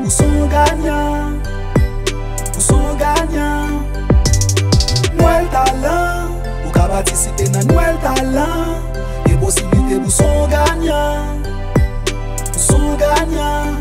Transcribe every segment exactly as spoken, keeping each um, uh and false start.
Ou se yon ganyan. Ou se yon ganyan. Nwèl Talan. Ou ka patisipe nan Nwèl Talan. Gen posiblite pou w se yon ganyan. Ou se yon ganyan.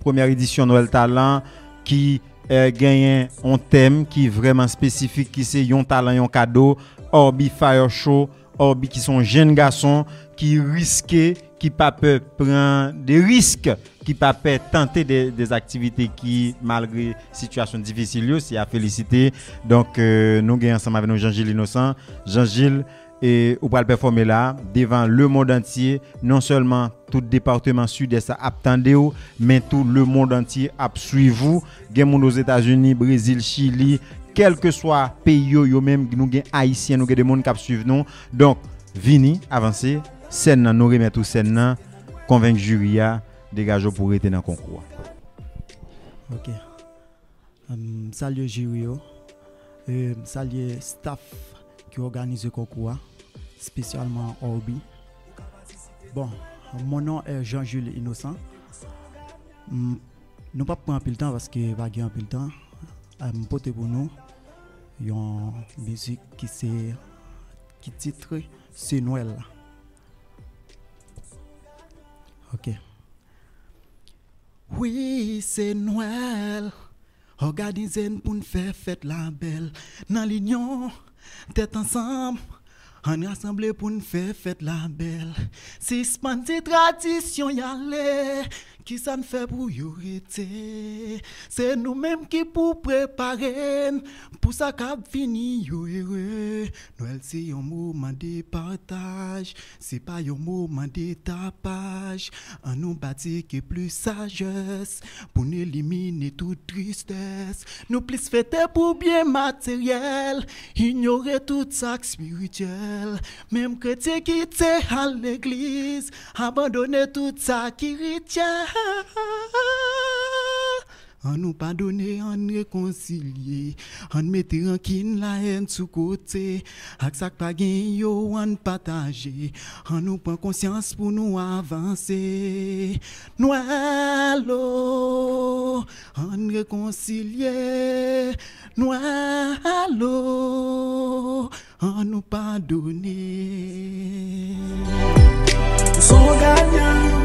Premyè edisyon Nwèl Talan ki, eh, genyen yon tèm ki vrèman espesifik, ki se yon talan, yon kado, Orbi Fire Show, Orbi ki se yon jenn gason ki riske, ki pa pè pran de risk, ki pa pè tante de, de aktivite ki, malgre sitiyasyon difisil yo, se a felisite. Donk, eh, nou gen ansanm avèk nou Jean Gilles Innocent. Jean Gilles, e ou pral pèfòme la devan lemonn antye, non sèlman tout depatman Sidès la ap tande w, men tou lemonn antye ap swiv ou. Gen moun Ozetazini, Brezil, Chili, kèlkeswa peyi yo, yo menm, nou gen Ayisyen, nou gen de moun k ap swiv nou. Donk, vini, avanse, sèn nan, nou remèt ou sèn nan, konvenk jiri a, degaje w pou w rete nan konkou a. Ok. M salye jiri yo. E m salye staff ki òganize konkou a, espesyalman Orbi. Bon, mon nom est Jean Jules Innocent. M, nou p ap pran anpil tan paske pa gen anpil tan. M pote pou nou yon mizik ki se, ki titre se Nwèl. Ok. Wi, se Nwèl. Òganize n pou n fè fèt la bèl. Nan linyon, tèt ansanm, ann rasanble pou n fè fèt la bèl. Sispann di tradisyon y ale, kisa n fè pou yo rete? Se nou menm ki pou prepare n pou sa k ap vini yo ere. Nwèl se yon moman de pataj, se pa yon moman de tapaj. Ann nou pratike plis sajès pou n elimine tout tristès. Nou plis fete pou byen materyèl, inyore tout sa k espirityèl. Menm kretyen ki te al legliz, abandone tout sa ki rityèl. Ann nou padone, ann rekonsilye, ann mete rankin, lahèn sou kote, ak sa k pa gen yo, ann pataje, ann nou pran konsyans pou nou avanse. Nwèl o, ann rekonsilye, Nwèl o, ann nou padone. Ou se yon ganyan.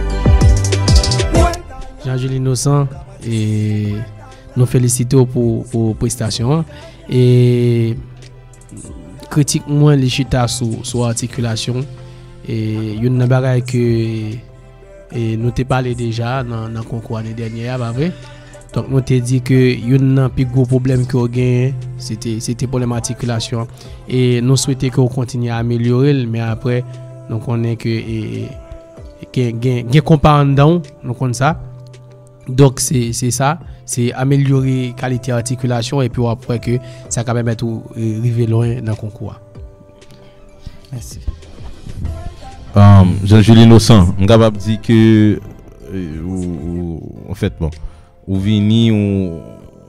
Jean Jules Innocent, e nou felisite w pou, pou prestasyon an. E kritik mwen, li chita sou, sou atikilasyon. E youn nan bagay ke e nou te pale deja nan, nan konkou ane dènye a, pa vre? Donk, nou te di ke youn nan pi gwo pwoblèm ke w genyen, se te, se te pwoblèm atikilasyon. E nou swete ke w kontinye amelyore l, men apre, nou konnen ke, e, e, gen, gen, gen konpa anndan w, nou konn sa. Donk, se, se sa, se amelyore kalite atikilasyon, epi w ap wè ke sa ka pèmèt ou, e, rive lwen nan konkou a. Mèsi. Um, Jean Jules Innocent, m kapab di ke, euh, ou, ou, anfèt, bon, ou vini, ou,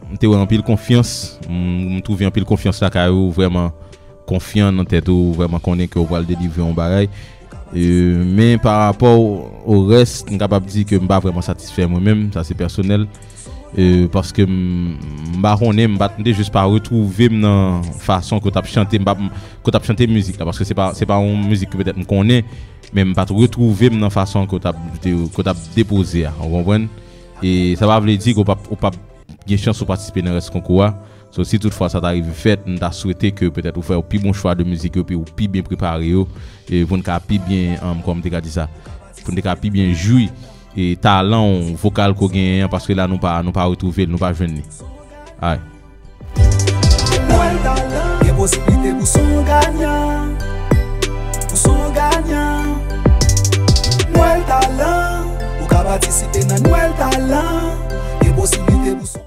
m te wè anpil konfyans, m, m twouve anpil konfyans lakay ou, vrèman konfyan nan tèt ou, vrèman konnen ke ou pral delivre yon bagay. Euh, men pa rapò o rès, m kapab di ke m pa vrèman satisfè mwen menm, sa se pèsonèl. E, paske m, m pa konnen, m pa t, m te jis pa retwouve m nan fason ke w t ap chante, m pa, ke w t ap chante mizik la, paske se pa, se pa yon mizik ke petèt m konnen, men m pa t retwouve m nan fason ke w t ap, ke w t ap depoze a, ou konprann? E sa pa vle di ke w p ap, ou p ap gen chans ou patisipe nan rès konkou a. So, si toutfwa sa ta rive fèt, m ta swete ke petèt ou fè yon pi bon chwa de mizik yo, epi ou pi byen prepare yo, e pou n ka pi byen, um, kòman m te ka di sa, pou n te ka pi byen jwi e talan w vokal ke w genyen an, paske la nou pa, nou pa retwouve l, nou pa jwenn li. Ay. Gen posiblite pou son ganyan. Pou son ganyan. Nwèl Talan. Ou ka patisipe nan Nwèl Talan. Gen posiblite pou son